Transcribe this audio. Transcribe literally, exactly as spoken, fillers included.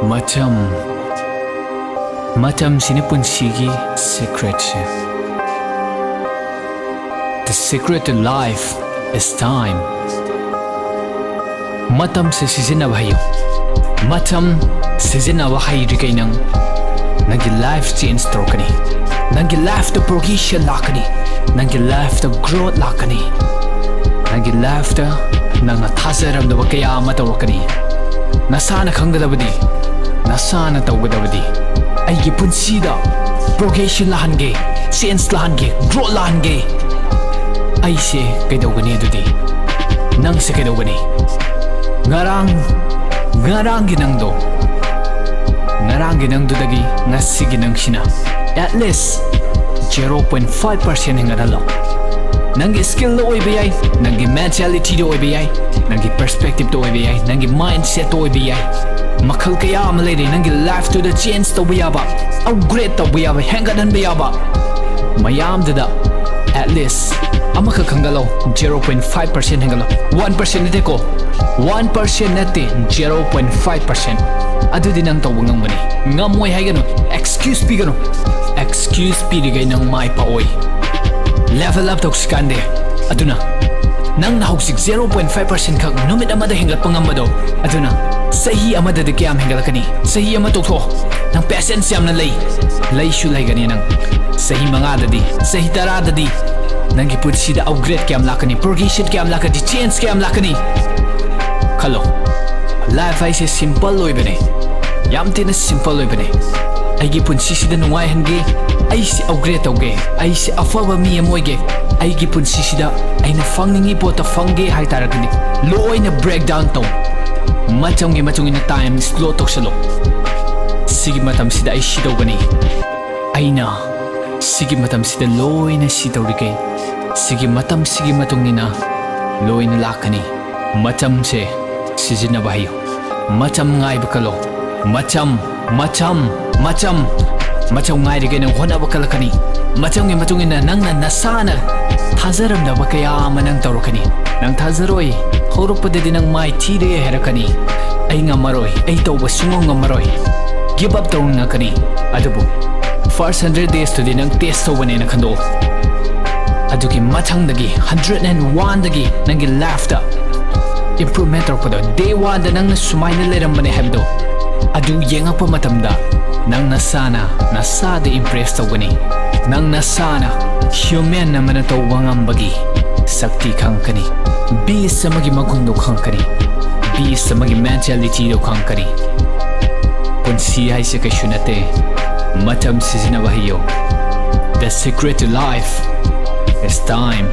ꯃꯇꯝ, ꯃꯇꯝꯁꯤꯅ ꯄꯨꯟꯁꯤꯒꯤ secretꯁꯦ. The secret to life is time. ꯃꯇꯝꯁꯦ ꯁꯤꯖꯤꯟꯅꯕ ꯍꯩꯌꯨ. ꯃꯇꯝ ꯁꯤꯖꯤꯟꯅꯕ ꯍꯩꯔꯤꯈꯩ ꯅꯪ, ꯅꯪꯒꯤ life change ꯇꯧꯔꯛꯀꯅꯤ. ꯅꯪꯒꯤ lifeꯇ progression ꯂꯥꯛꯀꯅꯤ. ꯅꯪꯒꯤ lifeꯇ growth ꯂꯥꯛꯀꯅꯤ. ꯅꯪꯒꯤ lifeꯇ ꯅꯪꯅ ꯊꯥꯖꯔꯝꯗꯕ ꯀꯌꯥ ꯑꯃ ꯇꯧꯔꯛꯀꯅꯤ. ꯅꯁꯥꯅ ꯈꯪꯒꯗꯕꯗꯤ, ꯅꯁꯥꯅ ꯇꯧꯒꯗꯕꯗꯤ, "ꯑꯩꯒꯤ ꯄꯨꯟꯁꯤꯗ progression ꯂꯥꯛꯍꯟꯒꯦ, change ꯂꯥꯛꯍꯟꯒꯦ, growth ꯂꯥꯛꯍꯟꯒꯦ꯫ ꯑꯩꯁꯦ ꯀꯩꯗꯧꯒꯅꯤ ꯑꯗꯨꯗꯤ?" ꯅꯪꯁꯦ ꯀꯩꯗꯧꯒꯅꯤ? ꯉꯔꯥꯡ, ꯉꯔꯥꯡꯒꯤ ꯅꯪꯗꯣ, ꯉꯔꯥꯡꯒꯤ ꯅꯪꯗꯨꯗꯒꯤ ꯉꯁꯤꯒꯤ ꯅꯪꯁꯤꯅ at least zero point five percent ꯍꯦꯟꯒꯠꯍꯜꯂꯣ. ꯅꯪꯒꯤ skillꯗ ꯑꯣꯏꯕ ꯌꯥꯏ, ꯅꯪꯒꯤ mentalityꯗ ꯑꯣꯏꯕ ꯌꯥꯏ, ꯅꯪꯒꯤ perspectiveꯇ ꯑꯣꯏꯕ ꯌꯥꯏ, ꯅꯪꯒꯤ mindsetꯇ ꯑꯣꯏꯕ ꯌꯥꯏ. ꯃꯈꯜ ꯀꯌꯥ ꯑꯃ ꯂꯩꯔꯦ ꯅꯪꯒꯤ lifeꯇꯨꯗ change ꯇꯧꯕ ꯌꯥꯕ, upgrade ꯇꯧꯕ ꯌꯥꯕ, ꯍꯦꯟꯒꯠꯍꯟꯕ ꯌꯥꯕ. ꯃꯌꯥꯝꯗꯨꯗ at least ꯑꯃꯈꯛ ꯈꯟꯒꯠꯂꯣ, zero point five percent ꯍꯦꯟꯒꯠꯂꯣ. One percent ꯅꯠꯇꯦꯀꯣ, one percent ꯅꯠꯇꯦ, zero point five percent. ꯑꯗꯨꯗꯤ ꯅꯪ ꯇꯧꯕ ꯉꯝꯒꯅꯤ. ꯉꯝꯃꯣꯏ ꯍꯥꯏꯒꯅꯨ, excuse ꯄꯤꯒꯅꯨ. Excuse ꯄꯤꯔꯤꯈꯩ ꯅꯪ ꯃꯥꯏ ꯄꯥꯛꯑꯣꯏ. Level up ꯇꯧꯁꯤ ꯀꯥꯟꯗꯦ. ꯑꯗꯨꯅ ꯅꯪꯅ ꯍꯧꯖꯤꯛ zero point five percent ꯈꯛ ꯅꯨꯃꯤꯠ ꯑꯃꯗ ꯍꯦꯟꯒꯠꯄ ꯉꯝꯕꯗꯣ, ꯑꯗꯨꯅ ꯆꯍꯤ ꯑꯃꯗꯗꯤ ꯀꯌꯥꯝ ꯍꯦꯟꯒꯠꯂꯛꯀꯅꯤ? ꯆꯍꯤ ꯑꯃ ꯇꯣꯛꯊꯣꯛꯑꯣ. ꯅꯪ patience ꯌꯥꯝꯅ ꯂꯩ, ꯂꯩꯁꯨ ꯂꯩꯒꯅꯤ ꯅꯪ. ꯆꯍꯤ ꯃꯉꯥꯗꯗꯤ, ꯆꯍꯤ ꯇꯔꯥꯗꯗꯤ ꯅꯪꯒꯤ ꯄꯨꯟꯁꯤꯗ upgrade ꯀꯌꯥꯝ ꯂꯥꯛꯀꯅꯤ, progression ꯀꯌꯥꯝ ꯂꯥꯛꯀꯅꯤ, change ꯀꯌꯥꯝ ꯂꯥꯛꯀꯅꯤ? ꯈꯜꯂꯣ. Life ꯍꯥꯏꯁꯦ simple ꯑꯣꯏꯕꯅꯦ, ꯌꯥꯝ ꯊꯤꯅ simple ꯑꯣꯏꯕꯅꯦ. "ꯑꯩꯒꯤ ꯄꯨꯟꯁꯤꯁꯤꯗ ꯅꯨꯡꯉꯥꯏꯍꯟꯒꯦ, ꯑꯩꯁꯤ upgrade ꯇꯧꯒꯦ, ꯑꯩꯁꯤ ꯑꯐꯕ ꯃꯤ ꯑꯃ ꯑꯣꯏꯒꯦ, ꯑꯩꯒꯤ ꯄꯨꯟꯁꯤꯁꯤꯗ ꯑꯩꯅ ꯐꯪꯅꯤꯡꯉꯤ ꯄꯣꯠꯇ ꯐꯪꯒꯦ" ꯍꯥꯏ ꯇꯥꯔꯒꯗꯤ ꯂꯣꯏꯅ breakdown ꯇꯧ. ꯃꯇꯝꯒꯤ ꯃꯇꯨꯡ ꯏꯟꯅ time slow ꯇꯧꯁꯜꯂꯣ. "ꯁꯤꯒꯤ ꯃꯇꯝꯁꯤꯗ ꯑꯩ ꯁꯤ ꯇꯧꯒꯅꯤ, ꯑꯩꯅ ꯁꯤꯒꯤ ꯃꯇꯝꯁꯤꯗ ꯂꯣꯏꯅ ꯁꯤ ꯇꯧꯔꯤꯈꯩ, ꯁꯤꯒꯤ ꯃꯇꯝꯁꯤꯒꯤ ꯃꯇꯨꯡ ꯏꯟꯅ ꯂꯣꯏꯅ ꯂꯥꯛꯀꯅꯤ"꯫ ꯃꯇꯝꯁꯦ ꯁꯤꯖꯤꯟꯅꯕ ꯍꯩꯌꯨ꯫ ꯃꯇꯝ ꯉꯥꯏꯕ ꯀꯜꯂꯣ꯫ ꯃꯇꯝ, ꯃꯇꯝ, ꯃꯇꯝ꯫ ꯃꯇꯝ ꯉꯥꯏꯔꯤꯈꯩ ꯅꯪ ꯍꯣꯠꯅꯕ ꯀꯜꯂꯛꯀꯅꯤ꯫ ꯃꯇꯝꯒꯤ ꯃꯇꯨꯡ ꯏꯟꯅ ꯅꯪꯅ ꯅꯁꯥꯅ ꯊꯥꯖꯔꯝꯗꯕ ꯀꯌꯥ ꯑꯃ ꯅꯪ ꯇꯧꯔꯛꯀꯅꯤ꯫ ꯅꯪ ꯊꯥꯖꯔꯣꯏ꯫ ꯍꯧꯔꯛꯄꯗꯗꯤ ꯅꯪ ꯃꯥꯏ ꯊꯤꯔꯦ ꯍꯥꯏꯔꯛꯀꯅꯤ꯫ "ꯑꯩ ꯉꯝꯃꯔꯣꯏ, ꯑꯩ ꯇꯧꯕ ꯁꯨꯡꯉꯝ ꯉꯝꯃꯔꯣꯏ", ꯒꯤꯞ ꯑꯞ ꯇꯧꯅꯤꯡꯉꯛꯀꯅꯤ꯫ ꯑꯗꯨꯕꯨ ꯐꯥꯔꯁ ꯍꯟꯗ꯭ꯔꯦꯠ ꯗꯦꯖꯇꯨꯗꯤ ꯅꯪ ꯇꯦꯁ ꯇꯧꯕꯅꯦꯅ ꯈꯟꯗꯣꯛꯑꯣ꯫ ꯑꯗꯨꯒꯤ ꯃꯊꯪꯗꯒꯤ ꯍꯟꯗ꯭ꯔꯦꯠ ꯑꯦꯟ ꯋꯥꯟꯗꯒꯤ ꯅꯪꯒꯤ ꯂꯥꯏꯐꯇ ꯏꯝꯄ꯭ꯔꯨꯚꯃꯦꯟ ꯇꯧꯔꯛꯄꯗꯣ, ꯗꯦ ꯋꯥꯟꯗ ꯅꯪꯅ ꯁꯨꯃꯥꯏꯅ ꯂꯩꯔꯝꯕꯅꯦ ꯍꯥꯏꯕꯗꯣ, ꯑꯗꯨ ꯌꯦꯡꯉꯛꯄ ꯃꯇꯝꯗ ꯅꯪ ꯅꯁꯥꯅ ꯅꯁꯥꯗ ꯏꯝꯄ꯭ꯔꯦꯁ ꯇꯧꯒꯅꯤ꯫ ꯅꯪ ꯅꯁꯥꯅ ꯍ꯭ꯌꯨꯃꯦꯟ ꯑꯃꯅ ꯇꯧꯕ ꯉꯝꯕꯒꯤ ꯁꯛꯇꯤ ꯈꯪꯉꯛꯀꯅꯤ꯫ ꯕꯤꯁ ꯑꯃꯒꯤ ꯃꯒꯨꯟꯗꯣ ꯈꯪꯉꯛꯀꯅꯤ꯫ ꯕꯤꯁ ꯑꯃꯒꯤ ꯃꯦꯟꯇꯦꯂꯤꯇꯤꯗꯣ ꯈꯪꯉꯛꯀꯅꯤ꯫ ꯄꯨꯟꯁꯤ ꯍꯥꯏꯁꯦ ꯀꯩꯁꯨ ꯅꯠꯇꯦ꯫ ꯃꯇꯝ ꯁꯤꯖꯤꯟꯅꯕ ꯍꯩꯌꯨ꯫ The secret to life is time.